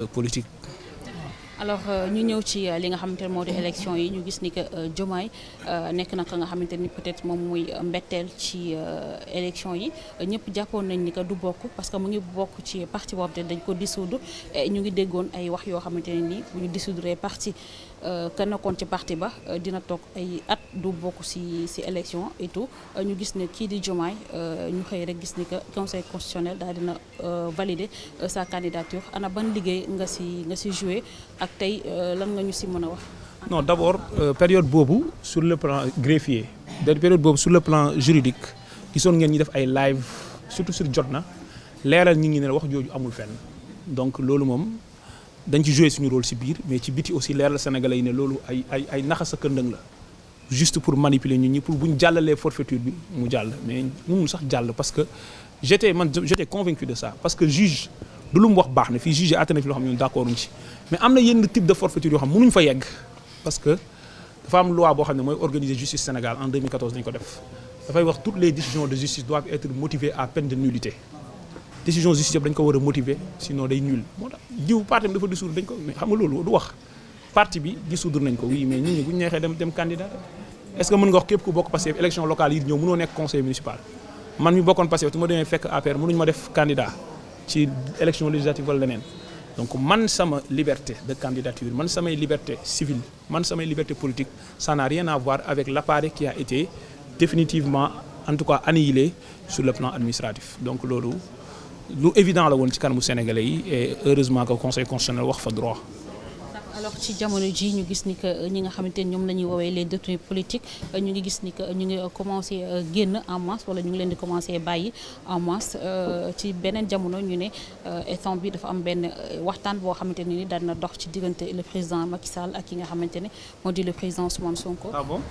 politique. Alors ñu ñëw ci li nga xamante ne moo di élection yi ñu gis ni que Diomaye nekk na ka nga xamante ni peut-être moom muy mbetteel ci élection yi ñëpp jàppoon nañ ni que du bokk parce que mu ngi bokk ci parti boobu te dañ ko dissoudre ñu ngi déggoon ay wax yoo xamante ne ni bu ñu dissoudre parti ka nekkoon ci parti ba dina toog ay at du bokk ci élection et tout ñu gis ne kii di Diomaye ñu xëy rek gis ni que conseil constitutionnel daal dina valider sa candidature ana ban liggéey nga ci joué ak tey lan nga ñu ci mën a wax. Non, d'abord période boobu sur le plan greffier période boobu sur le plan juridique gisoon ngeen ñi def ay live surtout sur Jotna leeral ñi ngi ne wax jooju amul fenn donc loolu moom dañ ci jouer suñu rôle ci biir mais ci biti aussi leeral sénégalais yi ne loolu ay naxa sa këndëng la juste pour manipuler ñun ñi pour bu ñu jàllalee forfaiture bi mu jàll mais mënul sax jàll parce que j'étais convaincu de ça parce que juge du lu mu wax baax na fii juge àtte na fi loo xam ne ñun d'accord uñ ci mais am na yenn type de forfaiture yoo xam mënuñ fa yegg parce que dafa am loi boo xam ne mooy organiser justice Sénégal en 2014 dañ ko def dafay wax toutes les décisions de justice doivent être motivées à peine de nullité décision justice yëpp dañ ko war a motiver sinon day nul moo tax jiw parti bi dafa dissoudre dañ ko mais xam nga loolu du wax parti bi dissoudre nañ ko oui mais nit ñi bu ñu neexee dem candidat est-ce que mën nga wax képp ku bokk Pastef élection locale yi ñëw mënoo nekk conseil municipal man mi bokkoon Pastef tu ma demee fekk APR mënuñu ma def candidat ci élection législative wala leneen donc man sama liberté de candidature man samay liberté civile man samay liberté politique ça n'a rien à voir avec l'appareil qui a été définitivement en tout cas annihilé sur le plan administratif donc loolu lu évident la woon ci kanamu sénégalais yi et heureusement que conseil constitutionnel wax fa droit. alors ci jamono ji ñu gis ni que ñi nga xamante ni ñoom la ñuy woowee les détenus politiques ñu ngi gis ni que ñu ngi commencé génn en masse wala ñu ngi leen di commencé bàyyi en masse ci beneen jamono ñu ne instant bi dafa am benn waxtaan boo xamante ne ni daan na dox ci diggante le président Macky Sall ak ki nga xamante ne moo di le président Ousmane Sonko. Ah bon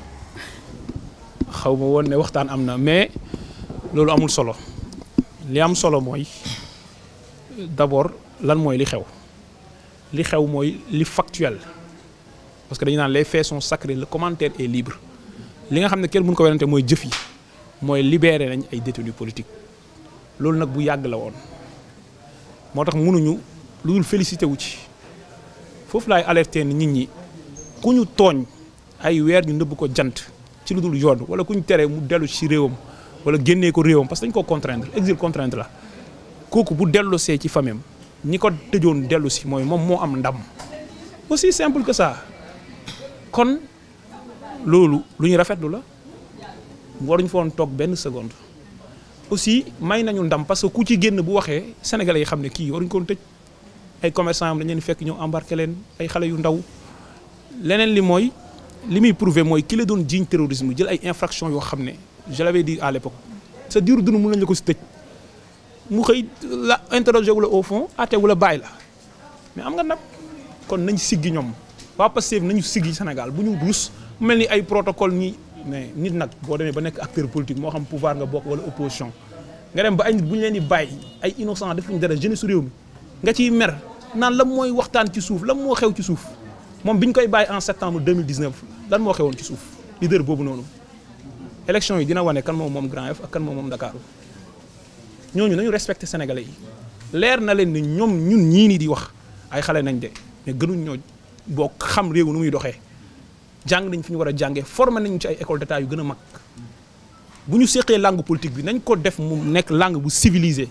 xaw ma woon ne waxtaan am na mais loolu amul solo li am solo mooy d'abord lan mooy li xew. li xew mooy li factuel parce que dañu naan les faits sont sacrés le commentaire est libre li nga xam ne kenn mënu ko werante mooy jëf yi mooy libéré nañ ay détenus politiques loolu nag bu yàgg la woon moo tax mënuñu lu dul félicité wu ci foofu laay alerté ni nit ñi ku ñu tooñ ay weer ñu nëbb ko jant ci lu dul yoon wala ku ñu tere mu dellu ci réewam wala génnee ko réewam parce que dañ ko contraindre exil contrainte la kooku bu dellusee ci famem ñi ko tëjoon dellu si mooy moom moo am ndam aussi simple que ça kon loolu lu ñu rafetlu la waruñu foon toog benn seconde aussi may nañu ndam parce que ku ci génn bu waxee sénégalais yi xam ne kii waruñu koon tëj ay commerçant am dañu leen fekk ñëw embarqué leen ay xale yu ndaw leneen li mooy li muy prouvé mooy ki la doon jiiñ terrorisme jël ay infractions yoo xam ne je l'avais dit à l'époque sa diiru dund mën nañu la ko si tëj mu xëy la interroger wu la au fond ate wu la bàyyi la mais am nga nag kon nañ siggi ñoom waa Pastef nañu siggi Sénégal bu ñu ruus mu mel ni ay protocole nii mais nit nag boo demee ba nekk acteur politique moo xam pouvoir nga bokk wala opposition nga dem ba ay nit bu ñu leen di bàyyi ay innocent defuñu dara jeunesse su réew mi nga ciy mer naan lan mooy waxtaan ci suuf lan moo xew ci suuf moom bi ñu koy bàyyi en septembre 2019 lan moo xewoon ci suuf leader boobu noonu élection yi dina wane kan moom Grand Yoff ak kan moom Dakar ñooñu nañu respecté sénégalais yi leer na leen ni ñoom ñun ñii nii di wax ay xale nañ de mais gënuñ ñoo boo xam réew nu muy doxee jàng nañ fi ñu war a jàngee formé nañu ci ay école d'état yu gën a mag bu ñu séqee langue politique bi nañ ko def mu nekk langue bu civilisée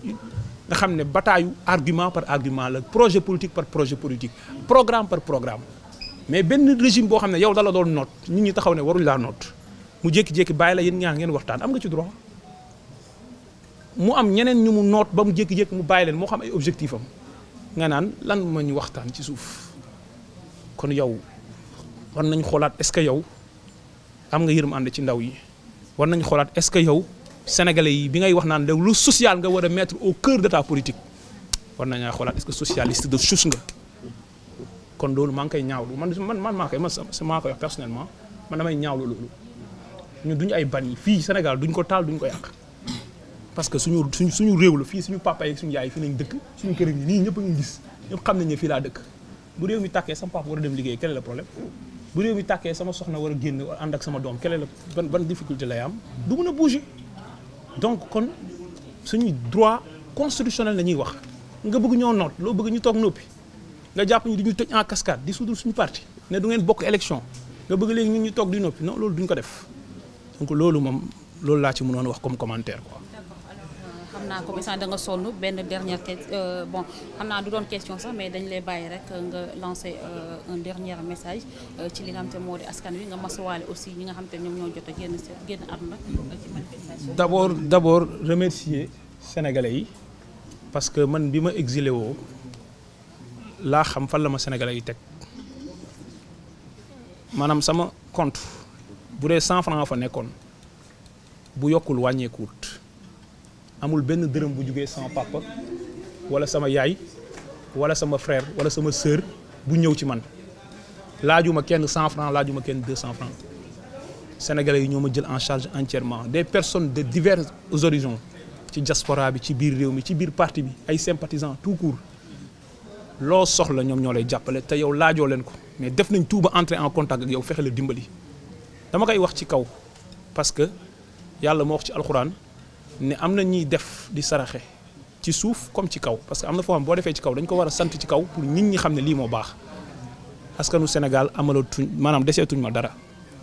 nga xam ne bataayu argument par argument la projet politique par projet politique programme par programme mais benn régime boo xam ne yow dala doon noot nit ñi taxaw ne waruñ laa noot mu jékki-jékki bàyyi la yéen ñaar ngeen waxtaan am nga ci droit mu am ñeneen ñu mu noot ba mu jékki-jékki mu bàyyi leen moo xam ay objectif am nga naan lan ma ñu waxtaan ci suuf kon yow war nañ xoolaat est-ce que yow am nga yërëm ànd ci ndaw yi war nañ xoolaat est-ce que yow sénégalais yi bi ngay wax naan lu social nga war a mettre au cœur de ta politique war nañaa xoolaat est-ce que socialiste de souche nga kon loolu maa ngi koy ñaawlu man maa koy wax personnellement man damay ñaawlu loolu ñun duñu ay ban yi fii Sénégal duñ ko taal duñ ko yàq parce que suñu réew la fii suñu papa yi suñu yaay fii lañ dëkk suñu kër yi nii ñëpp a ngi gis ñëpp xam nañ ne fii laa dëkk bu réew mi tàkkee sama papa war a dem liggéey quel est le problème bu réew mi tàkkee sama soxna war a génn ànd ak sama doom quel est le ban difficulté lay am du mën a bouger donc kon suñuy droit constitutionnel la ñuy wax nga bëgg ñoo noot loo bëgg ñu toog noppi nga jàpp ñu di ñu tëj en cascade di sudul suñu parti ne du ngeen bokk élection nga bëgg léegi ñun ñu toog di noppi non loolu duñ ko def donc loolu moom loolu laa ci mënoon wax comme commentaire quoi. xam naa comme ça da nga sonn benn dernière bon xam naa du doon question sax mais dañ lay bàyyi rek nga lancer un dernier message ci li nga xam te moo di askan wi nga masuwaale aussi ñi nga xam te ñoom ñoo jot a génn àdduna ci manifestation. d'abord remercier sénégalais yi parce que man bi ma exilé woo laa xam fan la ma sénégalais yi teg maanaam sama compte bu dee 100 francs fa nekkoon bu yokkul wàññeekuwut amul benn dërëm bu jugee sama papa wala sama yaay wala sama frère wala sama sœur bu ñëw ci man laajuma kenn 100 francs laajuma kenn 200 francs sénégalais yi ñoo ma jël en charge entièrement des personnes de divers horizons ci diaspora bi ci biir réew mi ci biir parti bi ay sympathisants tout court loo soxla ñoom ñoo lay jàppale te yow laajoo leen ko mais def nañ tout ba entrer en contact ak yow fexe la dimbali dama koy wax ci kaw parce que yàlla moo wax ci alxuraan ne am na ñuy def di saraxe ci suuf comme ci kaw parce que am na foo xam boo defee ci kaw dañ ko war a sant ci kaw pour nit ñi xam ne lii moo baax askanu Sénégal amalatuñ maanaam deseetuñ ma dara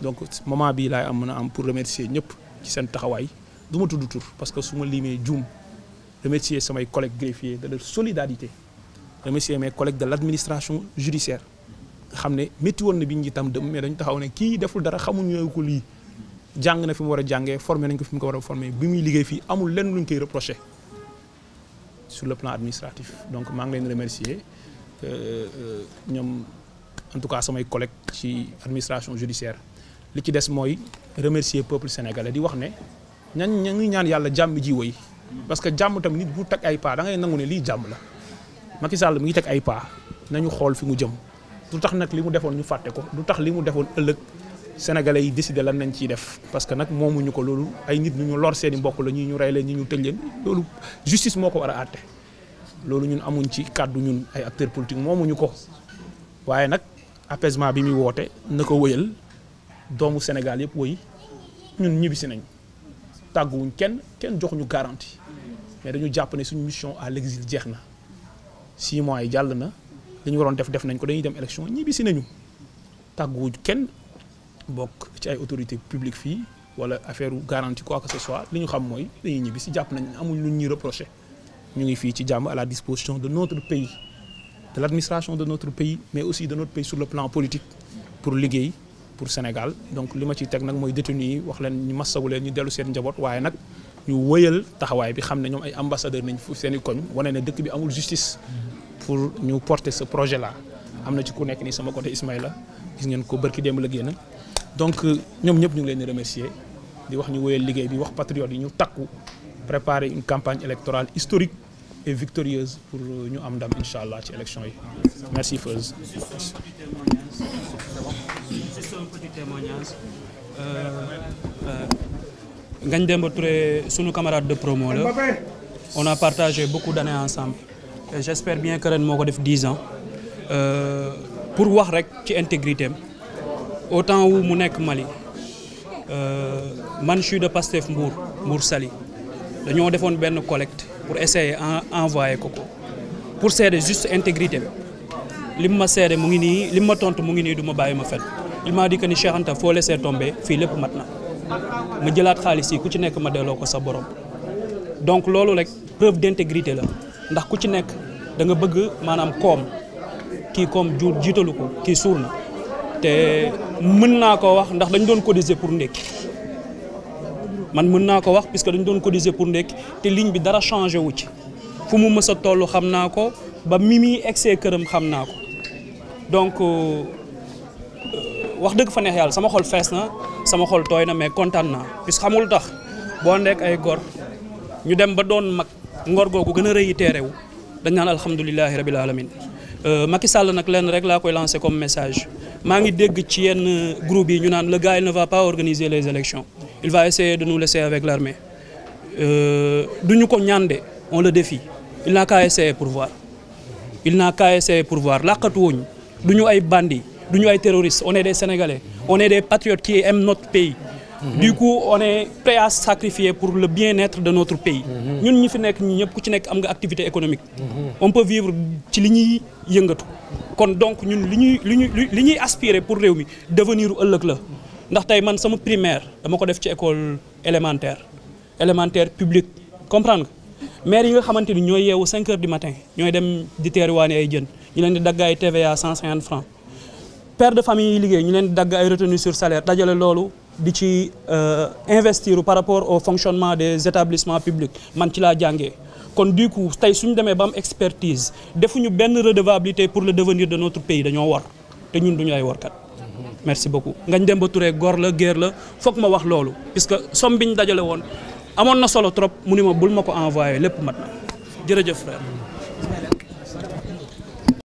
donc moment bii laay am mën a am pour remercier ñëpp ci seen taxawaay du ma tudd tur parce que su ma limee juum remercier samay collègues greffiers de leur solidarité remercier mes collègues de l'administration judiciaire nga xam ne métti woon na bi ñu itam dem mais dañu taxaw ne kii deful dara xamuñu ko lii jàng na fi mu war a jàngee formé nañ ko fi mu ko war a formé bi muy liggéey fii amul lenn luñ koy reproché sur le plan administratif donc maa ngi leen remercier ñoom en tout cas samay collègues ci administration judiciaire li ci des mooy remercier peuple sénégalais di wax ne ña ngi ñaan yàlla jàmm ji woy parce que jàmm tam nit bu teg ay pas da ngay nangu ne lii jàmm la Macky Sall mi ngi teg ay pas nañu xool fi mu jëm du tax nag li mu defoon ñu fàtte ko du tax li mu defoon ëllëg sénégalais yi décidé lan nañ ciy def parce que nag moomuñu ko loolu ay nit ñu lor seeni mbokk la ñi ñu rey leen ñi ñu tëj leen loolu justice moo ko war a àtte loolu ñun amuñ ci kàddu ñun ay acteurs politiques moomuñu ko waaye nag apaisement bi muy woote na ko wëyal doomu Sénégal yëpp wëy ñun ñibbisi nañ tàgguwuñ kenn joxuñu garantie mais dañu jàpp ne suñu mission à l'exil jeex na 6 mois yi jàll na li ñu waroon def nañ ko dañuy dem élection ñibbisi nañu tàgguwuñ kenn bokk ci ay autorités publiques fii wala affaire garantie quoi que ce soit li ñu xam mooy dañuy ñibbisi jàpp nañ amuñ lu ñuy reproché ñu ngi fii ci jàmm à la disposition de notre pays de l'administration de notre pays mais aussi de notre pays sur le plan politique pour liggéey pour Sénégal donc li ma ciy teg nag mooy détenus yi wax leen ñu massawu leen ñu dellu seen njaboot waaye nag ñu wëyal taxawaay bi xam ne ñoom ay ambassadeur nañ fu seen i koñ wane ne dëkk bi amul justice pour ñu porter ce projet là am na ci ku nekk nii sama côté Ismaïla gis ngeen ko barki démb la génn donc ñoom ñëpp ñu ngi leen di remercier di wax ñu wëyal liggéey bi wax patriotes yi ñu takku préparer une campagne électorale historique et victorieuse pour ñu am ndam incha allah ci élection yi merci Feuz. Juste un petit témoignage. Ngagne Demba Touré, sunu camarade de promo là. On a partagé beaucoup d'années ensemble. Et j'espère bien que ren moo ko def 10 ans. Pour wax rek ci intégrité am autant wu mu nekk Mali man je suis de Pastef Mbour Saly dañoo defoon benn collecte pour essayer envoyer ko pour seede juste intégrité li mu ma seede mu ngi nii li mu ma tontu mu ngi nii du ma bàyyi ma fen il m'a dit que ni Cheikh Anta faut laisser tomber fii lépp mat na ma jëlaat xaalis yi ku ci nekk ma delloo ko sa borom donc loolu rek preuve d'intégrité la ndax ku ci nekk da nga bëgg maanaam koom kii koom jiitalu ko kii suur na te mën naa ko wax ndax dañ doon cotiser pour ndekki man mën naa ko wax puisque dañ doon cotiser pour ndekki te ligne bi dara changé wu ci fu mu mës a toll xam naa ko ba mi muy egsee këram xam naa ko donc wax dëgg fa neex yàlla sama xol fees na sama xol tooy na mais kontaan naa puisque xamul tax boo nekk ay gor ñu dem ba doon mag ngor googu gën a rëyi teerewu dañ naan alhamdulilahi rabil alamin Macky Sall nag lenn rek laa koy lancer comme message maa ngi dégg ci yenn groupe yi ñu naan le gars il ne va pas organiser les élections il va essayer de nous laisser avec l'armée duñu ko ñaande on le défie il n'a qu'à essayer pour voir laqatu wuñ duñu ay bandits duñu ay terroristes on est des Sénégalais on est des patriotes qui aiment notre pays Du coup on est prêt à sacrifier pour le bien-être de notre pays. ñun ñi fi nekk ñi ñëpp ku ci nekk am nga activité économique. On peut vivre ci li ñuy yëngatu. kon donc ñun li ñuy aspirer pour réew mi devenir ëllëg la ndax tey man sama primaire dama ko def ci école élémentaire publique comprendre nga maire yi nga xamante ni ñooy yeewu 5 heures du matin ñooy dem di teeruwaani ay jën ñu leen di dagg ay TVA 150 francs père de famille yi liggéey ñu leen di dagg ay retenue sur salaire dajale loolu di ci investir par rapport au fonctionnement des établissements publics man ci laa jàngee. kon du coup tey suñu demee ba am expertise defuñu benn redevabilité pour le devenir de notre pays dañoo war te ñun duñu ay warkat. merci beaucoup Ngagne Demba Touré góor la géer la foog ma wax loolu puisque somme bi ñu dajale woon amoon na solo trop mu ni ma bul ma ko envoyé lépp mat na jërëjëf frère.